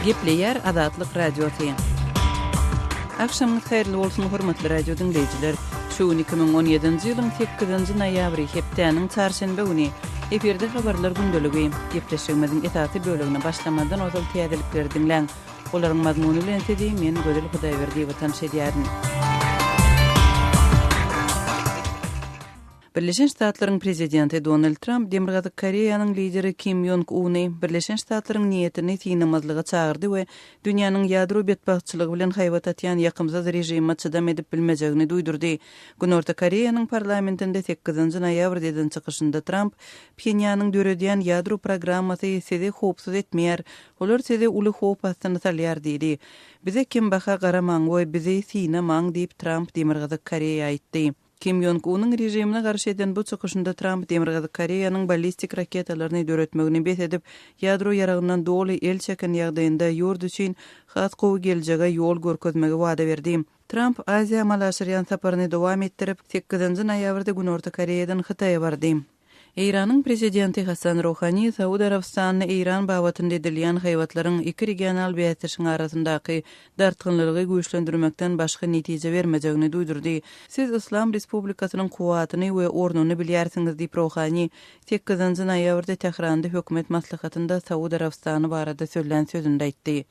Gepleýär Azatlyk Radiosy. Agşamyňyz haýyrly bolsun, hormatly radio diňleýjiler! Şu gün 2017-nji ýylyň sekizinji noýabry, hepdäniň çarşenbe güni. Efirde habarlar gündeligi. Gepleşigimiziň esasy bölegine başlamazdan ozal täzelikleri diňläň. Olaryň mazmuny bilen sizi men Gözel Hudaýberdiýewa tanyş edýärin. Birleşen Ştatlaryň prezidenti Donald Tramp Demirgazyk Koreýanyň lideri Kim Ýong Uny Birleşen Ştatlaryň niýetini synamazlyga çagyrdy we dünýäniň ýadro betbagtçylygy bilen haýbat atýan ýakymsyz režime çydam edip bilmejegini duýdurdy. Günorta Koreýanyň parlamentinde sekizinji noýabrda eden çykyşynda Tramp, Phenýanyň döredýän ýadro programmasy sizi howpsuz etmeýär, olar sizi uly howp astyna salýar diýdi. Bize kembaha garamaň we bizi synamaň diýip Tramp Demirgazyk Koreýa aýtdy. Kim Ýong Unyň režimine garşy eden bu çykyşynda Tramp Demirgazyk Koreýanyň ballistik raketalaryny döretmegini bes edip, ýadro ýaragyndan doly el çeken ýagdaýynda ýurt üçin has gowy geljege ýol görkezmegi wada berdi. Tramp Aziýa amala aşyrýan saparyny dowam etdirip, sekizinji noýabrda Günorta Koreýadan Hytaýa bardy. Eýranyň prezidenti Hassan Rohani Saud Arabystanyny Eýran babatynda edilýän haýbatlaryň iki regional bäsdeşiň arasyndaky dartgynlylygy güýçlendirmekden başga netije bermejegini duýdurdy. Siz Yslam Respublikasynyň kuwwatyny we ornuny bilýärsiňiz diýip Rohani sekizinji noýabrda Tähranda hökümet maslahatynda Saud Arabystany barada sözlän sözünde aýtdy.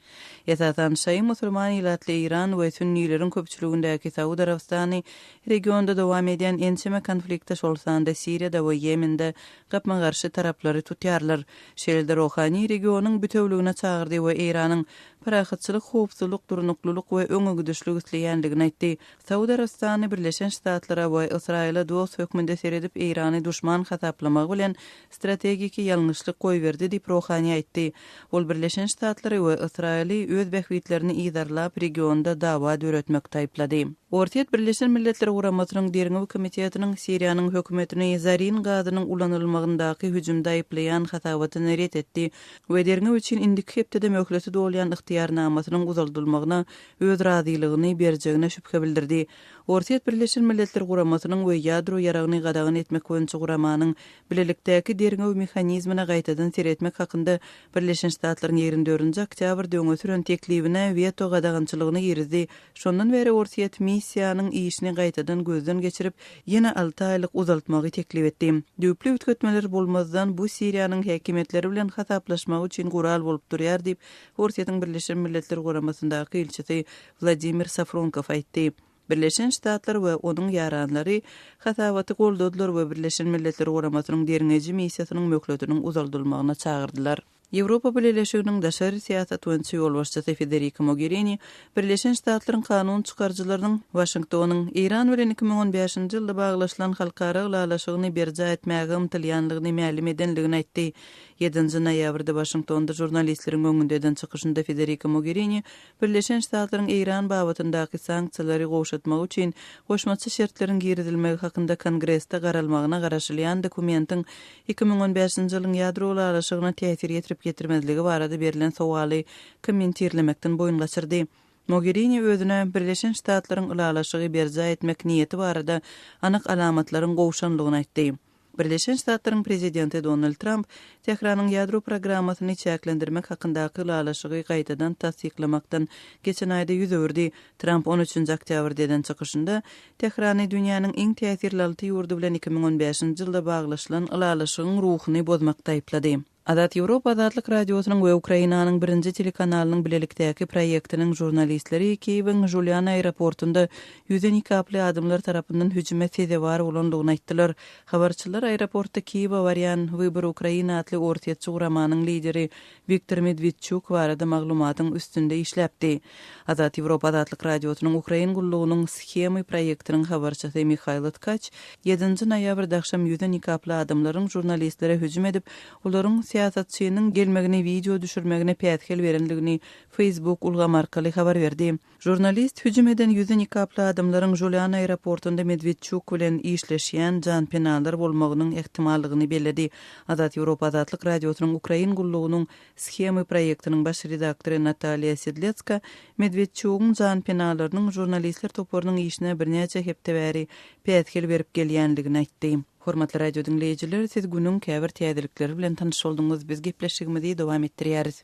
Esasan şaýy musulman ilatly Eýran we sünnileriň köpçüligindäki Saud Arabystany regionda dowam edýän ençeme konfliktde şol sanda Siriýada we Ýemende gapma-garşy taraplary tutýarlar. Şeýle-de Rohani regionyň bütewligine çagyrdy we Eýranyň parahatçylyk, howpsuzlyk, durnuklylyk we öňegidişlik isleýändigini aýtdy. Saud Arabystany Birleşen Ştatlara we Ysraýyla dost hökmünde seredip Eýrany duşman hasaplamagy bilen strategiki ýalňyşlyk goýberdi diýip Rohani aýtdy. Ol Birleşen Ştatlary we Ysraýyly öz bähbitlerini yzarlap regionda dawa döretmekde aýyplady. Orsýet Birleşen Milletler Guramasynyň Derňew komitetiniň Siriýanyň hökümetini zarin gazynyň ulanylmagyndaky hüjümde aýyplaýan hasabatyny ret etdi we derňew üçin indiki hepdede möhleti dolýan ygtyýarnamasynyň uzaldylmagyna öz razylygyny berjegine şübhe bildirdi. Orsýet Birleşen Milletler Guramasynyň we ýadro ýaragyny gadagan etmek boýunça guramanyň bilelikdäki derňew mehanizmine gaýtadan seretmek hakynda Birleşen Ştatlaryň 24-nji oktýabrda öňe süren teklibine weto gadagançylygyny girizdi. Şondan bäri Orsýet missiýanyň işini gaýtadan gözden geçirip, ýene alty aýlyk uzaltmagy teklip etdi. Düýpli üýtgetmeler bolmazdan, bu Siriýanyň häkimiýetleri bilen hasaplaşmagy üçin gural bolup durýar diýip, Orsýetiň Birleşen Milletler Guramasyndaky ilçisi Wladimir Safronkow aýtdy. Birleşen Ştatlar we onuň ýaranlary hasabaty goldadylar we Birleşen Milletler Guramasynyň derňeýji missiýasynyň möhletiniň uzaldylmagyna çagyrdylar. Ýewropa Bileleşiginiň daşary syýasat boýunça ýolbaşçysy Federika Mogerini Birleşen Ştatlaryň kanun çykaryjylarynyň Waşingtonyň Eýran bilen 2015-nji ýylda baglaşylan halkara ylalaşygyny berjaý etmäge ymtylýandygyny mälim edendigini aýtdy. Ýedinji noýabrda Waşingtonda žurnalistleriň öňünde eden çykyşynda Federika Mogerini Birleşen Ştatlaryň Eýran babatyndaky sanksiýalary gowşatmagy üçin goşmaça şertleriň girizilmegi hakynda Kongresde garalmagyna garaşylýan dokumentiň 2015-nji ýylyň ýadro ylalaşygyna täsir ýetirip-ýetirmezligi barada berlen sowaly kommentirlemekden boýun gaçyrdy. Mogerini özüne Birleşen Ştatlaryň ylalaşygy berjaý etmek niýeti barada anyk alamatlaryň gowşanlygyny aýtdy. Birleşen Ştatlaryň prezidenti Donald Tramp Tähranyň ýadro programmasyny çäklendirmek hakyndaky ylalaşygy gaýtadan tassyklamakdan geçen aýda ýüz öwürdi. Tramp on üçünji oktýabrda eden çykyşynda, Tährany dünýäniň iň täsirli alty ýurdy bilen 2015-nji ýylda baglaşylan ylalaşygyň ruhuny bozmakda aýyplady. Azat Ýewropa Azatlyk Radiosynyň we Ukrainanyň birinji telekanalynyň bilelikdäki proýektiniň žurnalistleri Kiýewiň Žulýan aeroportunda ýüzi nikaply adamlar tarapyndan hüjüme sezewar bolandygyny aýtdylar. Habarçylar aeroportda Kiýewe barýan Wybor Ukraina atly orsýetçi guramanyň lideri Wiktor Medwedçuk barada maglumatyň üstünde işläpdi. Azat Ýewropa Azatlyk Radiosynyň Ukrain gullugynyň Shemy proýektiniň habarçysy Mihaýlo Tkaç ýedinji noýabrda agşam ýüzi nikaply adamlaryň žurnalistlere hüjüm edip, olaryň syýasatçynyň gelmegini wideo düşürmegine päsgel berendigini Facebook ulgamy arkaly habar berdi. Žurnalist hüjüm eden ýüzi nikaply adamlaryň Žulian aeroportunda Medwedçuk bilen işleşýän janpenalar bolmagynyň ähtimallygyny belledi. Azat Ýewropa Azatlyk Radiosynyň Ukrain gullugynyň Shemy proýektiniň baş redaktory Nataliýa Sedletska Medwedçugyň janpenalarynyň žurnalistler toparynyň işine birnäçe hepde bäri päsgel berip gelýändigini aýtdy. Hormatly radio diňleýjiler, siz günüň käbir täzelikleri bilen tanyş bolduňyz. Biz gepleşigimizi dowam etdirýäris.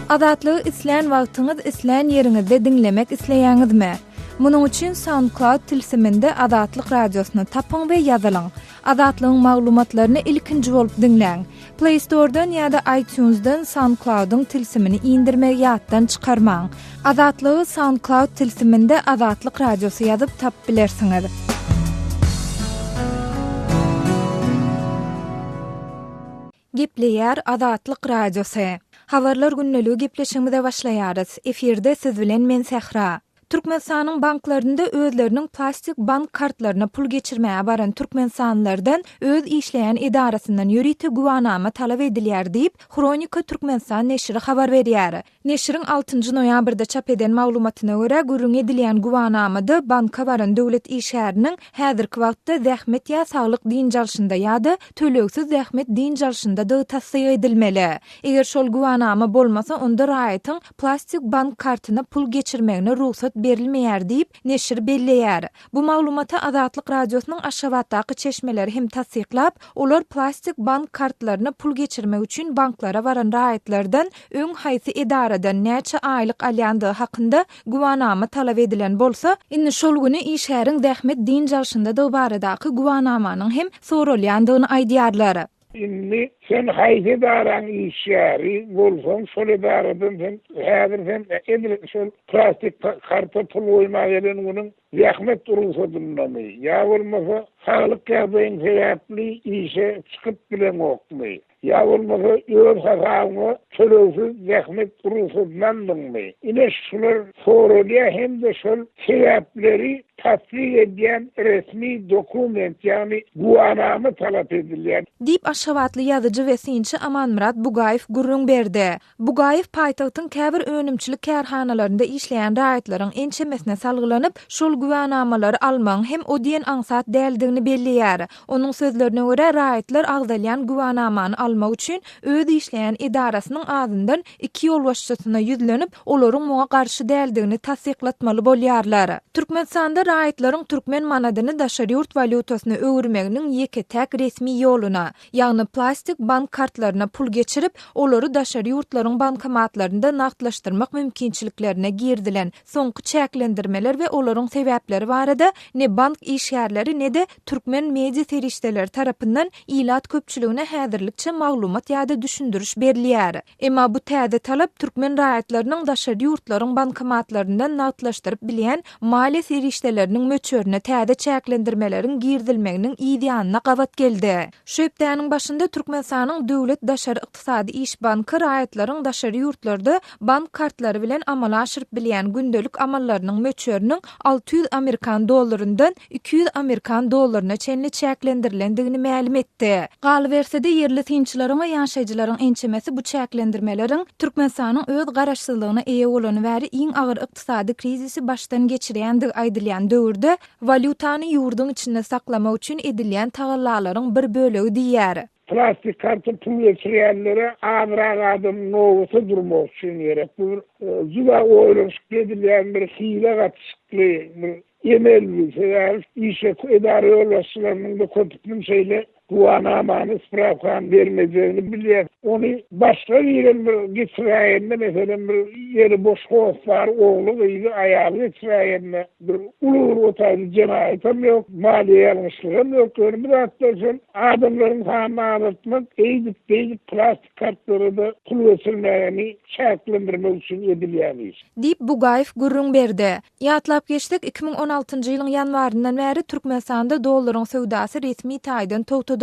Azatlygy islän wagtyňyz, islän ýeriňizde diňlemek isleýäňizmi? Munuň üçin SoundCloud tilsiminde Azatlyk Radiosyny tapyň we ýazylyň. Azatlygyň maglumatlaryny ilkinji bolup diňläň. Play Store-dan ýa-da iTunes-dan SoundCloud-yň tilsimini indirmegi ýatdan çykarmaň. Azatlygy SoundCloud tilsiminde Azatlyk Radiosy ýazyp tapyp bilersiňiz. Gepleýär Azatlyk Radiosy. Habarlar gündeligi gepleşigimize başlaýarys. Efirde siz bilen men Sähra. Türkmenistanyň banklarynda özleriniň plastik bank kartlaryna pul geçirmäge baran türkmenistanlylardan öz işleýän edarasyndan ýörite güwanama talap edilýär diýip, Hronika Türkmenistan neşiri habar berýär. Neşiriň altynjy noýabrda çap eden maglumatyna görä, gürrüň edilýän güwanamada banka baran döwlet işgäriniň häzirki wagtda zähmet ýa saglyk dynç alşynda ýa-da tölegsiz zähmet dynç alşyndadygy tassyk edilmeli. Eger şol güwanama bolmasa, onda raýatyň plastik bank kartyna pul geçirmegine rugsat berilmeýär diýip, neşir belleýär. Bu maglumaty Azatlyk Radiosynyň Aşgabatdaky çeşmeleri hem tassyklap, olar plastik bank kartlaryna pul geçirmek üçin banklara baran raýatlardan öň haýsy edaradan näçe aýlyk alýandygy hakynda güwanama talap edilen bolsa, indi şol güni işgäriň zähmet dynç alşyndadygy baradaky güwanamanyň hem soralýandygyny aýdýarlar. Indi sen haýsy edaraň işgäri bolsaň, şol edaradan sen häzir sen edil şol plastik karta pul goýmaga gelen günüň zähmet rugsadyndamy ýa bolmasa saglyk ýagdaýyň sebäpli işe çykyp bileňokmy ýa bolmasa öz hasabyňa tölegsiz zähmet rugsadyny aldyňmy? Ine şular soralýar hem-de şol sebäpleri tassyk edýän resmi dokument, ýagny güwanama talap edilýär. Diýip, aşgabatly ýazyjy we synçy Amanmyrat Bugaýew gürrüň berdi. Bugaýew paýtagtyň käbir önümçilik kärhanalarynda işleýän raýatlaryň ençemesine salgylanyp, şol güwänamalary almagyň hem o diýen aňsat däldigini belleýär. Onuň sözlerine görä, raýatlar agzalýan güwänamany almak üçin öz işleýän edarasynyň azyndan iki ýolbaşçysyna ýüzlenip, olaryň muňa garşy däldigini tassyklatmaly bolýarlar. Türkmenistanda raýatlaryň türkmen manadyny daşary ýurt walýutasyna öwürmeginiň ýeke-täk resmi ýoluna, ýagny plastik bank kartlaryna pul geçirip, olary daşary ýurtlaryň bankomatlarynda nagtlaşdyrmak mümkinçiliklerine girizilen soňky çäklendirmeler we olaryň sebäpleri barada ne bank işgärleri, ne-de türkmen media serişdeleri tarapyndan ilat köpçüligine häzirlikçe maglumat ýa-da düşündiriş berilýär. Emma bu täze talap türkmen raýatlarynyň daşary ýurtlaryň bankomatlaryndan nagtlaşdyryp bilýän maliýe serişdeleriniň möçberine täze çäklendirmeleriň girizilmeginiň yz ýanyna gabat geldi. Şu hepdäniň başynda Türkmenistanyň Döwlet daşary ykdysady iş banky raýatlaryň daşary ýurtlarda bank kartlary bilen amala aşyryp bilýän gündelik amallarynyň möçberiniň 600 amerikan dollaryndan 200 amerikan dollaryna çenli çäklendirilendigini mälim etdi. Galyberse-de, ýerli synçylaryň we ýaşaýjylaryň ençemesi bu çäklendirmeleriň Türkmenistanyň öz garaşsyzlygyna eýe bolany bäri iň agyr ykdysady krizisi başdan geçirýändigi aýdylýan döwürde walýutany ýurduň içinde saklamak üçin edilýän tagallalaryň bir bölegi diýýär. Plastik karta pul geçirýänlere azrak adam nobata durmak üçin gerek. Bu bir juda oýlanyşykly edilýän bir hile gatyşykly bir Emel bu, sebäbi işe edara ýolbaşçylarynyň-da köpüsiniň şeýle güwanamany, sprawkany bermejegini bilýär. Ony başga birem bir geçiräýende, meselem, bir ýeri boş hossary, ogly, gyzy, aýaly geçiräýende, bir uly bir o taýda jenaýatam ýok, maliýe ýalňyşlygam ýok. Ýöne bu zatlar şol adamlaryň sanyny azaltmak, eýdip-beýdip plastik kartlara-da pul geçirmägeni çäklendirmek üçin edilýän iş. Diýip, Bugaýew gürrüň berdi. Ýatlap geçsek, 2016-njy ýylyň ýanwaryndan bäri Türkmenistanda dollaryň söwdasy resmi taýdan togtadyldy.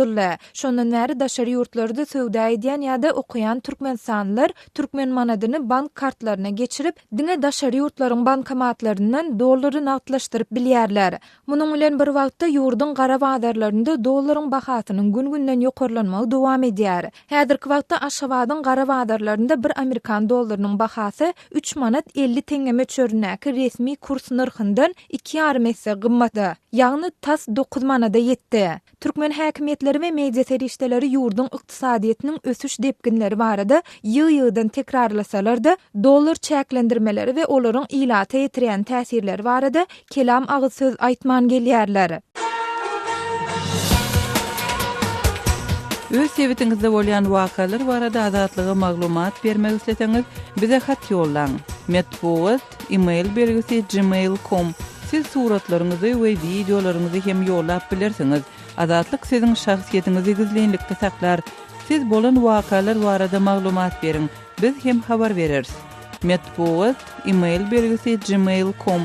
Şondan bäri daşary ýurtlarda söwda edýän ýa-da okaýan türkmenistanlylar türkmen manadyny bank kartlaryna geçirip, diňe daşary ýurtlaryň bankomatlaryndan dollary nagtlaşdyryp bilýärler. Munuň bilen bir wagtda, ýurduň gara bazarlarynda dollaryň bahasynyň gün-günden ýokarlanmagy dowam edýär. Häzirki wagtda Aşgabadyň gara bazarlarynda bir amerikan dollarynyň bahasy üç manat 50 teňňe möçberindäki resmi kurs nyrhyndan iki ýarym esse gymmata, ýagny tas dokuz manada ýetdi. Türkmen häkimiýetleri we media serişdeleri ýurduň ykdysadyýetiniň ösüş depginleri barada ýygy-ýygydan tekrarlasalar-da, dollar çäklendirmeleri we olaryň ilata ýetirýän täsirleri barada kelam agyz söz aýtman gelýärler. Öz sebitiňizde bolýan wakalar barada Azatlyga maglumat bermek isleseňiz, bize hat ýollaň. Metbugat, e-mail belgisi gmail com. Siz suratlaryňyzy we wideolaryňyzy hem ýollap bilersiňiz. Azatlyk siziň şahsyýetiňizi gizlinlikde saklar. Siz bolan wakalar barada maglumat beriň, biz hem habar bereris. Metbugat, e-mail belgisi gmail com.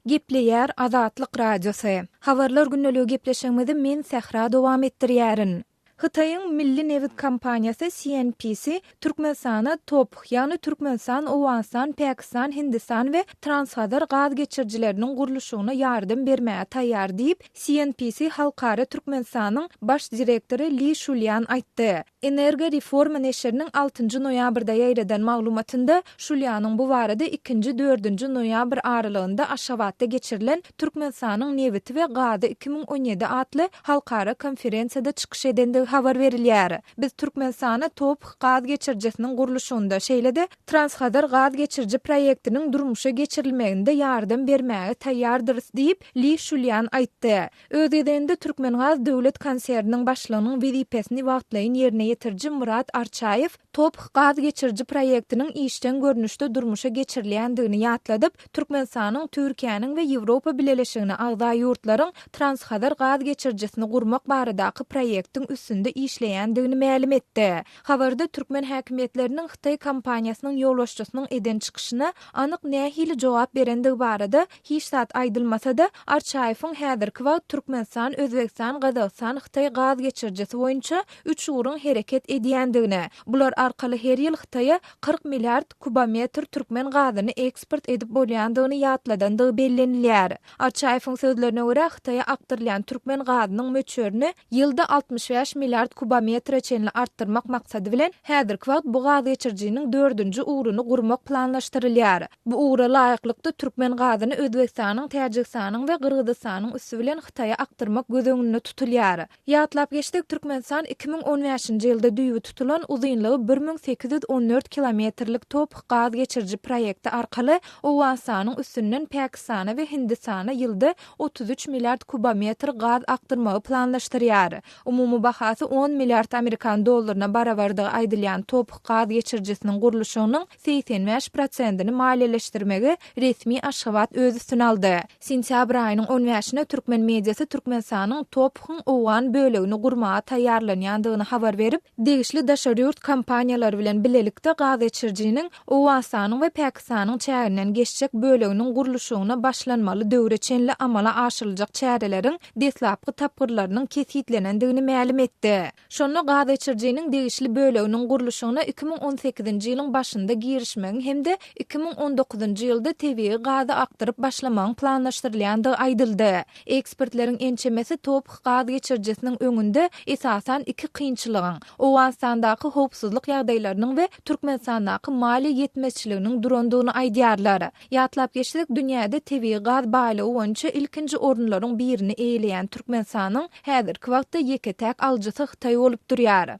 Gepleýär Azatlyk Radiosy. Habarlar gündeligi gepleşigimizi men Sähra dowam etdirýärin. Hytaýyň milli nebit kompaniýasy CNPC Türkmenistana TOPH, ýagny Türkmenistan, Owganystan, Pakistan, Hindistan we Transhazar gaz geçirijileriniň gurluşygyna ýardam bermäge taýýar diýip, CNPC Halkara Türkmenistanyň baş direktory Li Şulýan aýtdy. Energoreforma neşiriniň altynjy noýabrda ýaýradan maglumatynda, Şulýanyň bu barada ikinji, dördünji noýabr aralygynda Aşgabatda geçirilen Türkmenistanyň nebiti we gazy 2017 atly halkara konferensiýada çykyş edendigi habar berilýär. Biz Türkmenistana TOPH gaz geçirijisiniň gurluşygynda, şeýle-de Transhazar gaz geçiriji proýektiniň durmuşa geçirilmeginde ýardam bermäge taýýardyrys diýip, Li Şulýan aýtdy. Öz gezeginde Türkmengaz döwlet konserniniň başlygynyň wezipesini wagtlaýyn ýerine ýetiriji Myrat Arçaýew TOPH gaz geçiriji proýektiniň işjeň görnüşde durmuşa geçirilýändigini ýatladyp, Türkmenistanyň Türkiýäniň we Ýewropa Bileleşigine agza ýurtlaryň Transhazar gaz geçirijisini gurmak baradaky proýektiň üstünde işleýändigini mälim etdi. Habarda türkmen häkimiýetleriniň hytaý kompaniýasynyň ýolbaşçysynyň eden çykyşyna anyk nähili jogap berendigi barada Hiç zat aýdylmasa-da, Arçaýewiň häzirki wagt Türkmenistan, Özbegistan, Gazagystan, Hytaý gaz geçirijisi boýunça üç ugruň hereket edýändigini, bular arkaly her ýyl Hytaýa 40 milliard kubometr türkmen gazyny eksport edip bolýandygyny ýatladandygy bellenilýär. Arçaýewiň sözlerine görä, Hytaýa akdyrylýan türkmen gazynyň möçberini ýylda 65 milliard kubometre çenli artdyrmak maksady bilen, häzirki wagt bu gazgeçirijiniň dördünji ugruny gurmak planlaşdyrylýar. Bu ugra laýyklykda, türkmen gazyny Özbegistanyň, Täjigistanyň we Gyrgyzystanyň üsti bilen Hytaýa akdyrmak göz öňünde tutulýar. Ýatlap geçsek, Türkmenistan 2015-nji ýylda düýbi tutulan, uzynlygy 1814 kilometrlik TOPH gaz geçiriji proýekti arkaly Owganystanyň üstünden Pakistana we Hindistana ýylda 33 milliard kubometr gaz akdyrmagy planlaşdyrýar. Umumy bahasy on milliard amerikan dollaryna barabardygy aýdylýan TOPH gaz geçirijisiniň gurluşygynyň 85 prosentini maliýeleşdirmegi resmi Aşgabat öz üstüne aldy. Sentýabr aýynyň on bäşine türkmen mediasy Türkmenistanyň TOPH-yň owgan bölegini gurmaga taýýarlanýandygyny habar berip, degişli daşary ýurt kompaniýalary bilen bilelikde gazgeçirijiniň Owganystanyň we Pakistanyň çäginden geçjek böleginiň gurluşygyna başlanmaly döwre çenli amala aşyryljak çäreleriň deslapky tapgyrlarynyň kesgitlenendigini mälim etdi. Şonda gazgeçirijiniň degişli böleginiň gurluşygyna 2018-nji ýylyň başynda girişmegiň hem-de 2019-njy ýylda tebigy gazy akdyryp başlamagyň planlaşdyrylýandygy aýdyldy. Ekspertleriň ençemesi TOPH gaz geçirijisiniň öňünde esasan iki kynçylygyň, Owganystandaky howpsuzlyk ýagdaýlarynyň we Türkmenistandaky maliýe ýetmezçiliginiň durandygyny aýdýarlar. Ýatlap geçsek, dünýäde tebigy gaz baýlygy boýunça ilkinji orunlaryň birini eýeleýän Türkmenistanyň häzirki wagtda ýeke-täk alyjysy Hytaý bolup durýar.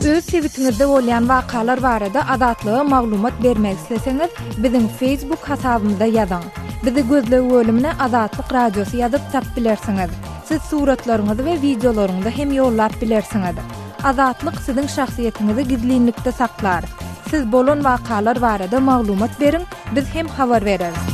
Öz sebitiňizde bolýan wakalar barada Azatlyga maglumat bermek isleseňiz, biziň Facebook hasabymyza ýazyň. Bizi gözleg bölümine Azatlyk Radiosy ýazyp tapyp bilersiňiz. Siz suratlaryňyzy we wideolaryňyzy hem ýollap bilersiňiz. Azatlyk siziň şahsyýetiňizi gizlinlikde saklar. Siz bolan wakalar barada maglumat beriň, biz hem habar bereris.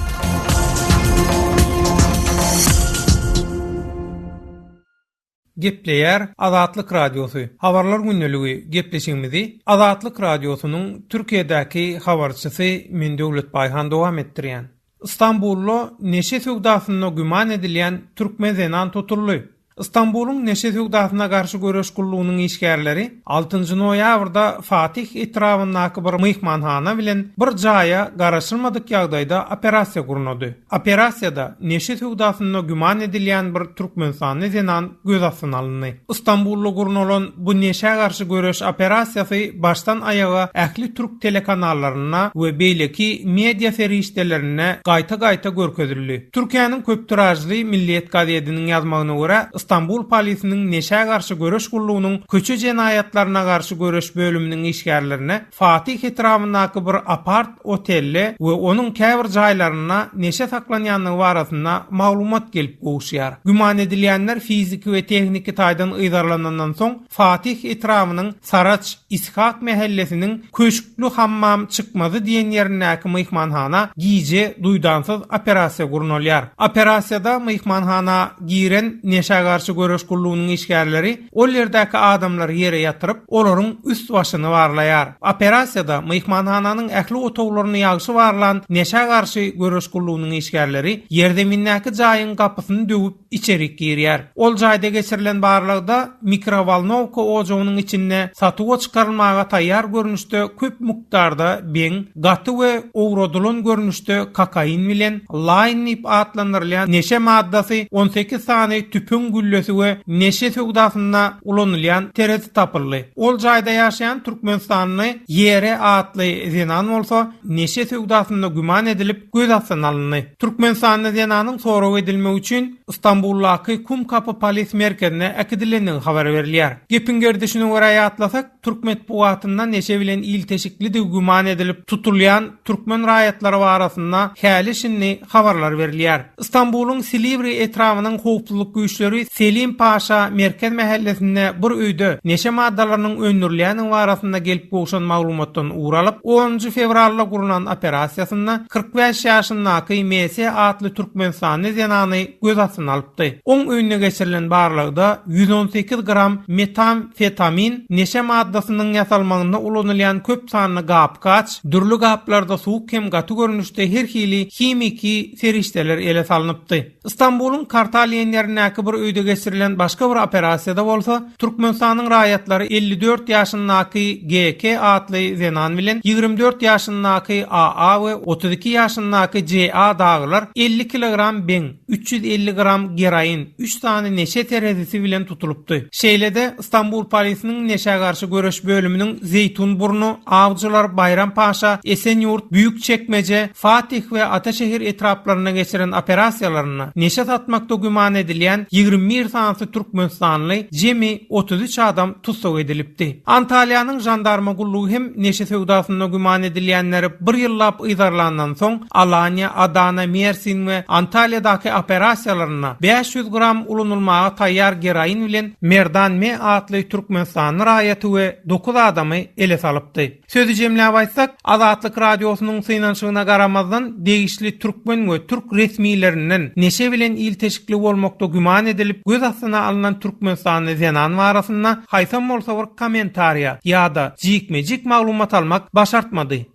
Gepleýär Azatlyk Radiosy, Habarlar gündeligi gepleşigimizi Azatlyk Radiosynyň Türkiýedäki habarçysy men Döwlet Baýhan dowam etdirýän. Stambulda neşe söwdasynda güman edilýän türkmen zenan tutuldy. Stambulyň neşe söwdasyna garşy göreş gullugynyň işgärleri altynjy noýabrda Fatih etrabyndaky bir myhmanhana bilen bir jaýa garaşylmadyk ýagdaýda operasiýa gurnady. Operasiýada neşe söwdasynda güman edilýän bir türkmenistanly zenan göz astyna alyndy. Stambulda gurnalan bu neşä garşy göreş operasiýasy başdan aýaga ähli türk telekanallarynda we beýleki media serişdelerinde gaýta-gaýta görkezildi. Türkiýäniň köp tiražly Milliýet gazediniň ýazmagyna görä, Stambul polisiniň neşä garşy göreş gullugynyň köçe jenaýatlaryna garşy göreş bölüminiň işgärlerine Fatih etrabyndaky bir apart otelde we onuň käbir jaýlarynda neşe saklanýandygy barasynda maglumat gelip gowuşýar. Güman edilýänler fiziki we tehniki taýdan yzarlanandan soň Fatih etrabynyň Saraç Ishak mähellesiniň Köşkli hammam çykmazy diýen ýerindäki myhmanhana gije duýdansyz operasiýa gurnalýar. Operasiýada myhmanhana giren neşä garşy göreş gullugynyň işgärleri ol ýerdäki adamlary ýere ýatyryp, olaryň üst-başyny barlaýar. Operasiýada myhmanhananyň ähli otaglaryny ýagşy barlan neşä garşy göreş gullugynyň işgärleri ýerzemindäki jaýyň gapysyny döwüp, içerik girýär. Ol jaýda geçirilen barlagda mikrowolnowka ojagynyň içinde satuwa çykarylmaga taýýar görnüşde köp mukdarda beň, gaty we owradylan görnüşde kokain bilen laýn diýip atlandyrylýan neşe maddasy, 18 sany tüpeň güllesi we neşe söwdasynda ulanylýan terezi tapyldy. Ol jaýda ýaşaýan türkmenistanly YR atly zenan bolsa neşe söwdasynda güman edilip göz astyna alyndy. Türkmenistanly zenanyň sorag edilmegi üçin Stambuldaky Kumkapy polis merkezine äkidilendigi habar berilýär. Gepiň gerdişine görä ýatlasak, türk metbugatynda neşe bilen ilteşiklidigi güman edilip tutulýan türkmen raýatlary barasynda häli-şindi habarlar berilýär. Stambulyň Silivri etrabynyň howpsuzlyk güýçleri Selim Paşa merkez mähellesinde bir öýde neşe maddalarynyň öndürilýändigi barasynda gelip gowşan maglumatdan ugur alyp, onunjy fewralda gurnan operasiýasynda 45 ýaşyndaky MS atly türkmenistanly zenany göz astyna alypdy. Oň öýünde geçirilen barlagda 118 gram metamfetamin neşe maddasynyň ýasalmagynda ulanylýan köp sanly gap-gaç, dürli gaplarda suwuk hem gaty görnüşde her hili himiki serişdeler ele salnypdy. Stambulyň Kartal diýen ýerindäki bir öýde geçirilen başga bir operasiýada bolsa, Türkmenistanyň raýatlary 54 ýaşyndaky GK atly zenan bilen 24 ýaşyndaky AA we 32 ýaşyndaky JA dagylar 50 kilogram beň, 350 gram geroin, üç sany neşe terezisi bilen tutulypdy. Şeýle-de, Stambul polisiniň neşä garşy göreş bölüminiň Zeýtunburnu, Awjylar, Baýrampaşa, Esenýurt, Büýükçekmeje, Fatih we Ataşehir etraplarynda geçiren operasiýalarynda neşe satmakda güman edilýän 21 sanysy türkmenistanly, jemi 33 adam tussag edilipdi. Antalýanyň žandarma gullugy hem neşe söwdasynda güman edilýänleri bir ýyllap yzarlandan soň, Alaniýa, Adana, Mersin we Antalýadaky operasiýalarynda 500 gram ulanylmaga taýýar geroin bilen Merdan M. atly türkmenistanly raýaty we dokuz adamy ele salypdy. Sözi jemläp aýtsak, Azatlyk Radiosynyň synanyşygyna garamazdan, degişli türkmen we türk resmilerinden neşe bilen ilteşikli bolmakda güman edilip göz astyna alnan türkmenistanly zenan barasynda haýsam bolsa bir kommentariýa ýa-da jikme-jik maglumat almak başartmady.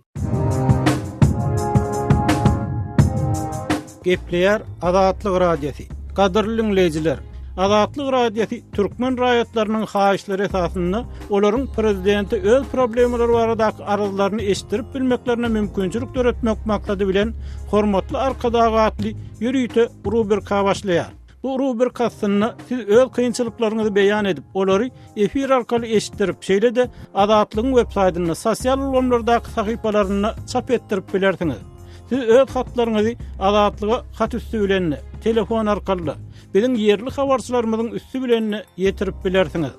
Gepleýär Azatlyk Radiosy. Gadyrly diňleýjiler, Azatlyk Radiosy türkmen raýatlarynyň haýyşlary esasynda olaryň prezidente öz problemalary baradaky arzlaryny eşitdirip bilmeklerine mümkinçilik döretmek maksady bilen Hormatly Arkadag atly ýörite rubrika başlaýar. Bu rubrika astynda siz öz kynçylyklaryňyzy beýan edip, olary efir arkaly eşitdirip, şeýle-de Azatlygyň web-saýtynda, sosial ulgamlardaky sahypalarynda çap etdirip bilersiňiz. Siz öz hatlaryňyzy Azatlyga hat üsti bilen-de, telefon arkaly-da, biziň ýerli habarçylarymyzyň üsti bilen-de ýetirip bilersiňiz.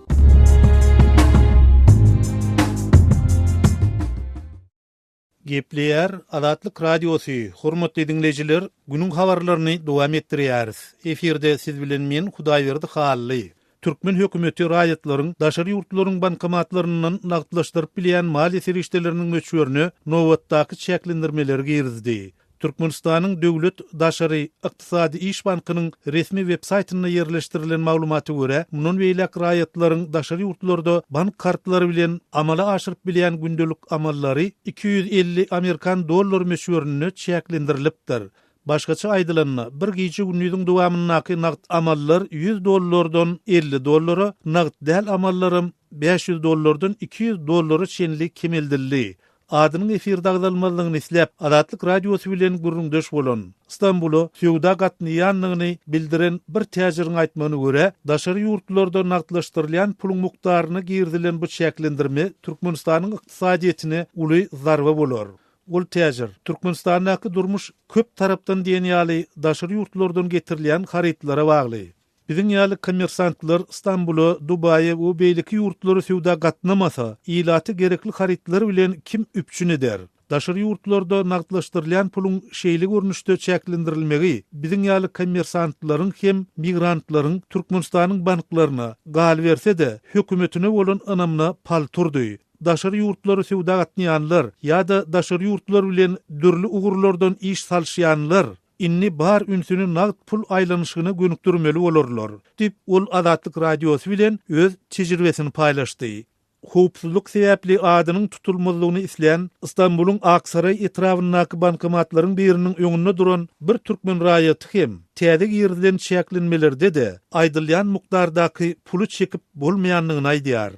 Gepleýär Azatlyk Radiosy, Hormatly diňleýjiler, günüň habarlaryny dowam etdirýäris. Efirde siz bilen men Hudaýberdi Hally. Türkmen hökümeti raýatlaryň daşary ýurtlaryň bankomatlaryndan nagtlaşdyryp bilýän maliýe serişdeleriniň möçberine nobatdaky çäklendirmeleri girizdi. Türkmenistanyň Döwlet daşary ykdysady iş bankynyň resmi web-saýtynda ýerleşdirilen maglumata görä, mundan beýläk raýatlaryň daşary ýurtlarda bank kartlary bilen amala aşyryp bilýän gündelik amallary 250 amerikan dollary möçberinde çäklendirilipdir. Başgaça aýdylanda, bir gije-gündiziň dowamyndaky nagt amallar 100 dollardan 50 dollara, nagt däl amallaram 500 dollardan 200 dollara çenli kemeldildi. Adynyň efirde agzalmazlygyny isläp, Azatlyk Radiosy bilen gürrüňdeş bolan, Stambula söwda gatnaýandygyny bildiren bir täjiriň aýtmagyna görä, daşary ýurtlarda nagtlaşdyrylýan puluň mukdaryna girizilen bu çäklendirme Türkmenistanyň ykdysadyýetine uly zarba bolar. Ol täjir, Türkmenistandaky durmuş köp tarapdan diýen ýaly daşary ýurtlardan getirilýän harytlara bagly. Biziň ýaly kommersantlar Stambula, Dubaýa we beýleki ýurtlara söwda gatnamasa, ilaty gerekli harytlar bilen kim üpjün eder? Daşary ýurtlarda nagtlaşdyrylýan puluň şeýle görnüşde çäklendirilmegi biziň ýaly kommersantlaryň hem migrantlaryň Türkmenistanyň banklaryna, galyberse-de, hökümetine bolan ynamyna pal turdy. Daşary ýurtlara söwda gatnaýanlar ýa-da daşary ýurtlar bilen dürli ugurlardan iş salyşýanlar indi bar ünsüni nagt pul aýlanyşygyna gönükdirmeli bolarlar, diýip, ol Azatlyk Radiosy bilen öz tejribesini paýlaşdy. Howpsuzlyk sebäpli adynyň tutulmazlygyny islän Stambulyň Aksaraý etrabyndaky bankomatlaryň biriniň öňünde duran bir türkmen raýaty hem täze girizilen çäklenmelerde-de aýdylýan mukdardaky puly çekip bolmaýandygyny aýdýar.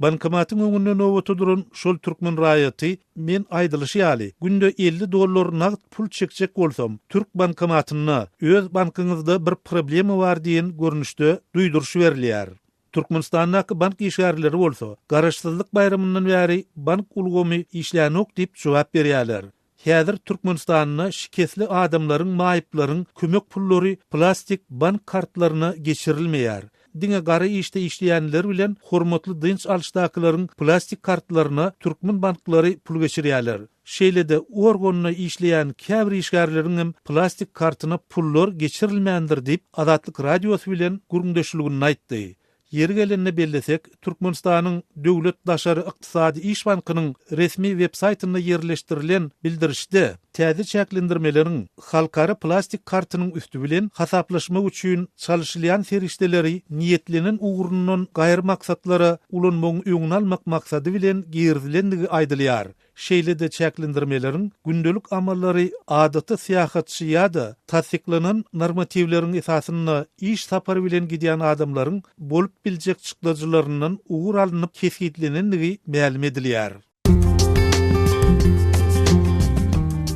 Bankomatyň öňünde nobata duran şol türkmen raýaty Men aýdylyşy ýaly, günde 50 dollar nagt pul çekjek bolsam, türk bankomatynda öz bankyňyzda bir problema bar diýen görnüşde duýduryş berilýär. Türkmenistandaky bank işgärleri bolsa, Garaşsyzlyk baýramyndan bäri bank ulgamy işlänok diýip jogap berýärler. Häzir Türkmenistanda şikesli adamlaryň, maýyplaryň kömek pullary plastik bank kartlaryna geçirilmeýär. Diňe gara işde işleýänler bilen hormatly dynç alyşdakylaryň plastik kartlaryna türkmen banklary pul geçirýärler. Şeýle-de organda işleýän käbir işgärleriňem plastik kartyna pullar geçirilmändir diýip, Azatlyk Radiosy bilen gürrüňdeşliginde aýtdy. Ýeri gelende bellesek, Türkmenistanyň Döwlet daşary ykdysady iş bankynyň resmi web-saýtynda ýerleşdirilen bildirişde täze çäklendirmeleriň halkara plastik kartynyň üsti bilen hasaplaşmak üçin çalşylýan serişdeleri niýetlenen ugrundan gaýry maksatlara ulanmagyň öňüni almak maksady bilen girizilendigi aýdylýar. Şeýle-de çäklendirmeleriň gündelik amallary adaty syýahatçy ýa-da tassyklanan normatiwleriň esasynda iş sapary bilen gidýän adamlaryň bolup biljek çykdajylaryndan ugur alnyp kesgitlenendigi mälim edilýär.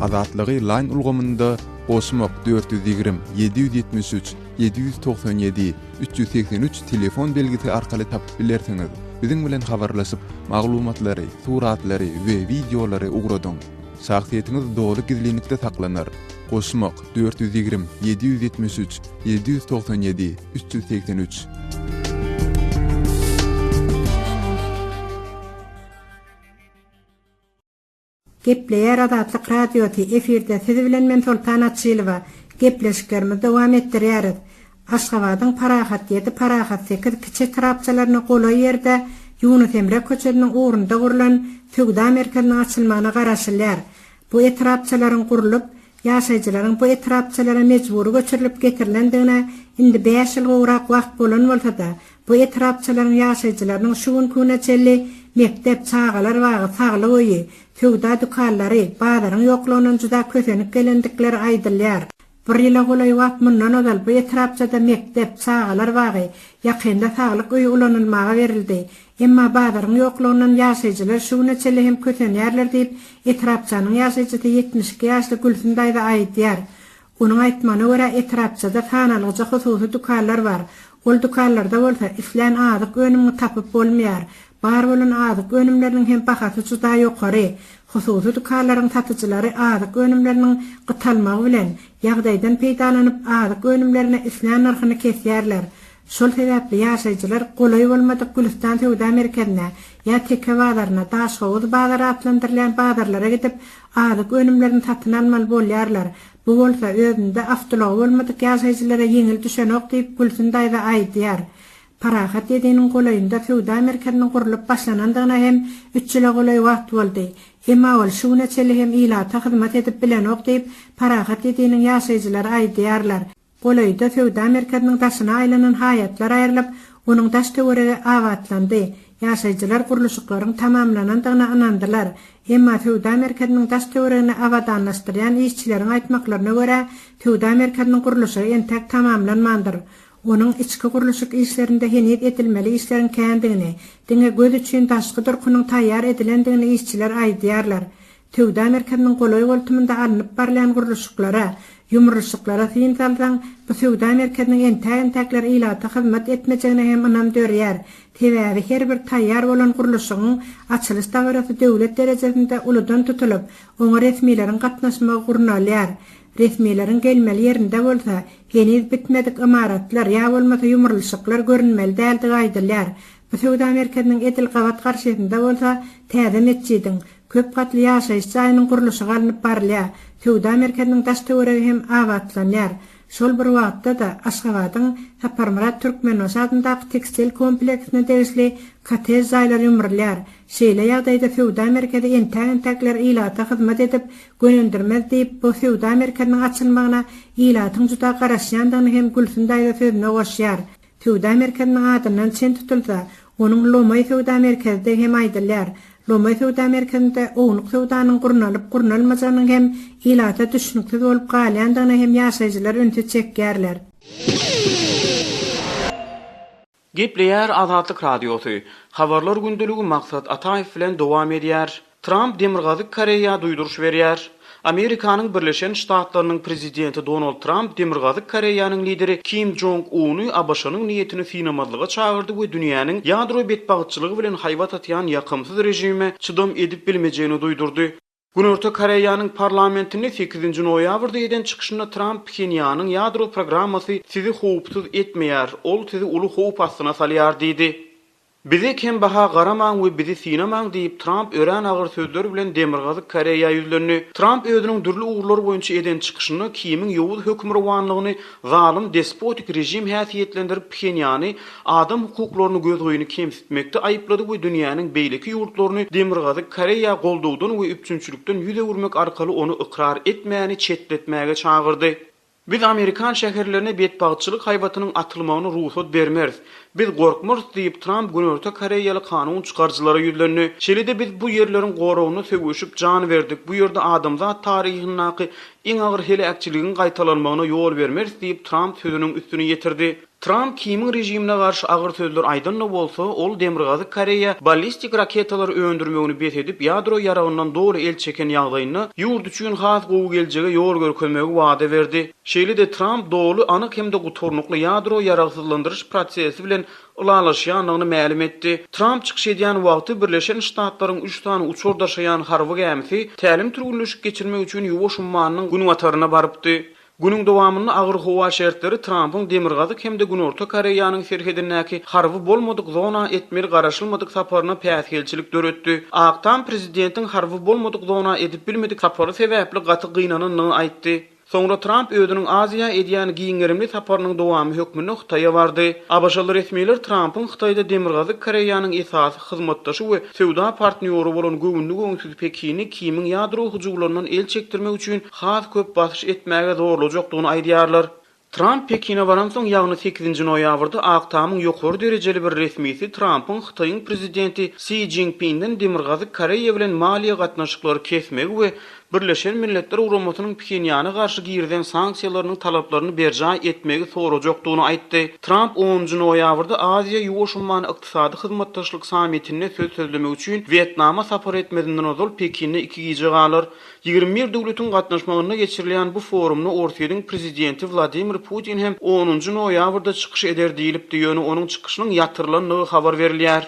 Azatlygy Line ulgamynda goşmak 420 773 797 383 telefon belgisi arkaly tapyp bilersiňiz. Biziň bilen habarlaşyp, maglumatlary, suratlary we wideolary ugradyň. Şahsyýetiňiz doly gizlinlikde saklanar. Goşmak 420 773 797 383. Gepleýär Azatlyk Radiosy, efirde siz bilen men Soltan Açylowa. Gepleşiklerimizi dowam etdirýäris. Aşgabadyň Parahat ýedi, Parahat sekiz kiçi etrapçalaryna golaý ýerde Ýunus Emre köçesiniň ugrunda gurlan söwda merkeziniň açylmagyna garaşylýar. Bu etrapçalaryň gurlup, Ýaşaýjylaryň bu etrapçalara mejbury göçürilip getirilendigine indi bäş ýyl gowrak wagt bolan bolsa-da, bu etrapçalaryň ýaşaýjylarynyň şu günki güne çenli mekdep, çagalar bagy, saglyk öýi, söwda dükanlary, bazaryň ýoklugyndan juda kösenip gelendikleri aýdylýar. Bir ýyla golaý wagt mundan ozal bu etrapçada mekdep, çagalar bagy, ýakynda saglyk öýi ulanylmaga berildi. Emma bazaryň ýoklugyndan ýaşaýjylar şu güne çenli hem kösenýärler diýip, etrapçanyň ýaşaýjysy 72 ýaşly Gülsün daýza aýdýar. Onuň aýtmagyna görä, etrapçada sanalgyja hususy dükanlar bar. Ol dükanlarda bolsa, islän azyk önümiňi tapyp bolmaýar. Bar bolan azyk önümleriniň hem bahasy juda ýokary. Hususy dükanlaryň satyjylary azyk önümleriniň gytalmagy bilen, ýagdaýdan peýdalanyp, azyk önümlerine islän nyrhyny kesýärler. Şol sebäpli ýaşaýjylar golaý bolmadyk Gülüstan söwda merkezine ýa Teke bazaryna, Daşhowuz bazary atlandyrylýan bazarlara gidip, azyk önümlerini satyn almaly bolýarlar. Bu bolsa, özünde awtoulagy bolmadyk ýaşaýjylara ýeňil düşenok diýip, Gülsün daýza aýdýar. Parahat ýediniň golaýynda söwda merkeziniň gurlup başlanandygyna hem üç ýyla golaý wagt boldy. Emma ol şu güne çenli hem ilata hyzmat edip bilenok diýip, Parahat ýediniň ýaşaýjylary aýdýarlar. Golaýda söwda merkeziniň daşyna aýlanan haýatlar aýrylyp, onuň daş-töweregi abatlandy. Ýaşaýjylar gurluşyklaryň tamamlanandygyna ynandylar. Emma söwda merkeziniň daş-töweregini abadanlaşdyrýan işçileriň aýtmaklaryna görä, söwda merkeziniň gurluşygy entek tamamlanmandyr. Onuň içki gurluşyk işlerinde heniz edilmeli işleriň kändigini, diňe göz üçin daşky durkunyň taýýar edilendigini işçiler aýdýarlar. Söwda merkeziniň golaý-goltumynda alnyp barylýan gurluşyklara, ýumrulyşyklara syn salsaň, bu söwda merkeziniň entäk-entäkler ilata hyzmat etmejegine hem ynam dörýär. Sebäbi her bir taýýar bolan gurluşygyň açylyş dabarasy döwlet derejesinde uludan tutulyp, oňa resmileriň gatnaşmagy gurnalýar. Resmileriň gelmeli ýerinde bolsa, heniz bitmedik ymaratlar ýa bolmasa ýumrulyşyklar görünmeli däldigi aýdylýar. Bu söwda merkeziniň edil gabat garşysynda bolsa täze metjidiň, köp gatly ýaşaýyş jaýynyň gurluşygy alnyp barylýar. Söwda merkeziniň daş-töweregi hem abatlanýar. Şol bir wagtda-da, Aşgabadyň Saparmyrat Türkmenbaşy adyndaky tekstil kompleksine degişli kottej jaýlar ýumrulýar. Şeýle ýagdaýda söwda merkezi entäk-entäkler ilata hyzmat edip, gönendirmez diýip, bu söwda merkeziniň açylmagyna ilatyň juda garaşýandygyny hem Gülsün daýza sözüne goşýar. Söwda merkeziniň adyndan çen tutulsa, onuň Lomaý söwda merkezidigi hem aýdylýar. Lomaý söwda merkezinde ownuk söwdanyň gurnalyp-gurnalmajagynyň hem ilata düşnüksiz bolup galýandygyna hem ýaşaýjylar ünsi çekýärler. Gepleýär Azatlyk Radiosy, Habarlar gündeligi Maksat Ataýew bilen dowam edýär. Tramp Demirgazyk Koreýa duýduryş berýär. Amerikanyň Birleşen Ştatlarynyň Prezidenti Donald Tramp Demirgazyk Koreýanyň lideri Kim Jong Uny ABŞ-nyň niýetini synamazlyga çagyrdy we dünýäniň ýadro betbagtçylygy bilen haýbat atýan ýakymsyz režime çydam edip bilmejegini duýdurdy. Günorta Koreýanyň parlamentinde sekizinji noýabrda eden çykyşynda Tramp Phenýanyň ýadro programmasy sizi howpsuz etmeýär, ol sizi uly howp astyna salýar diýdi. Bize kembaha garamaň we bizi synamaň diýip, Tramp örän agyr sözler bilen Demirgazyk Koreýa ýüzlendi. Tramp özüniň dürli ugurlar boýunça eden çykyşynda Kimiň ýowuz hökmürowanlygyny zalym despotik režim häsiýetlendirip Phenýany adam hukuklaryny gözgyny kemsitmekde aýyplady we dünýäniň beýleki ýurtlaryny Demirgazyk Koreýa goldawdan we üpjünçilikden ýüz öwürmek arkaly ony ykrar etmäni çetletmäge çagyrdy. Biz amerikan şäherlerine betbagtçylyk haýbatynyň atylmagyny rugsat bermeris. Biz gorkmarys diýip, Tramp Günorta Koreýaly kanun çykaryjylara ýüzlendi. Şeýle-de biz bu ýerleriň goragynda söweşip jan berdik, bu ýerde adamzat taryhyndaky iň agyr heläkçiligiň gaýtalanmagyna ýol bermeris diýip, Tramp sözüniň üstüni ýetirdi. Tramp Kimiň režimine garşy agyr sözler aýdan-da bolsa, ol Demirgazyk Koreýa ballistik raketalary öndürmegini bes edip, ýadro ýaragyndan doly el çeken ýagdaýynda, ýurt üçin has gowy geljege ýol görkezmegi wada berdi. Şeýle-de Tramp doly, anyk hem-de gutarnykly ýadro ýaragsyzlandyryş prosesi bilen ylalaşýandygyny mälim etdi. Tramp çykyş edýän wagty Birleşen Ştatlaryň üç sany uçar daşaýan harby gämisi tälim-türgenleşik geçirmek üçin Ýuwaş ummanynyň günbataryna barypdy. Günüň dowamynda agyr howa şertleri Trampyň Demirgazyk hem-de Günorta Koreýanyň serhedindäki harby bolmadyk zona etmeli garaşylmadyk saparyna päsgelçilik döretdi. Ak Tam prezidentiň harby bolmadyk zona edip bilmedik sapary sebäpli gaty gynanandygyny aýtdy. Soňra Tramp özüniň Aziýa edýän giň gerimli saparynyň dowamy hökmünde Hytaýa bardy. ABŞ-ly resmiler Trampyň Hytaýda Demirgazyk Koreýanyň esasy hyzmatdaşy we söwda partnýory bolan göwünli-göwünsiz Pekini Kimiň ýadro hyjuwlaryndan el çekdirmek üçin has köp basyş etmäge zorlajakdygyny aýdýarlar. Tramp Pekine baransoň, ýagny sekizinji noýabrda Ak Tamyň ýokary derejeli bir resmisi Trampyň Hytaýyň prezidenti Si Szinpinden Demirgazyk Koreýa bilen maliýe gatnaşyklary kesmegi we Birleşen Milletler Guramasynyň Phenýana garşy girizen sanksiýalarynyň talaplaryny berjaý etmegi sorajakdygyny aýtdy. Tramp onunjy noýabrda Aziýa-Ýuwaş ummany ykdysady hyzmatdaşlyk sammitinde söz sözlemek üçin Wýetnama sapar etmezinden ozal Pekinde iki gije galar. 21 döwletiň gatnaşmagynda geçirilýän bu forumda Orsýetiň prezidenti Wladimir Putin hem onunjy noýabrda çykyş eder diýlipdi, ýöne onuň çykyşynyň ýatyrylandygy habar berilýär.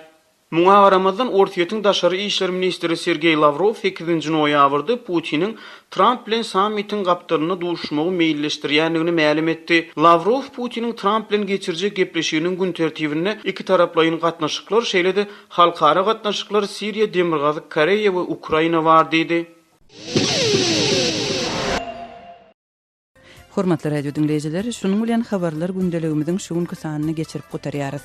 Muňa garamazdan, Orsýetiň daşary işler ministri Sergeý Lawrow sekizinji noýabrda Putiniň Tramp bilen sammitiň gapdalynda duşuşmagy meýilleşdirýändigini mälim etdi. Lawrow Putiniň Tramp bilen geçirjek gepleşiginiň gün tertibinde ikitaraplaýyn gatnaşyklar, şeýle-de halkara gatnaşyklar, Siriýa, Demirgazyk Koreýa we Ukraina bar diýdi. Hormatly radio diňleýjiler, şunuň bilen habarlar gündeligimiziň şu günki sanyny geçirip gutarýarys.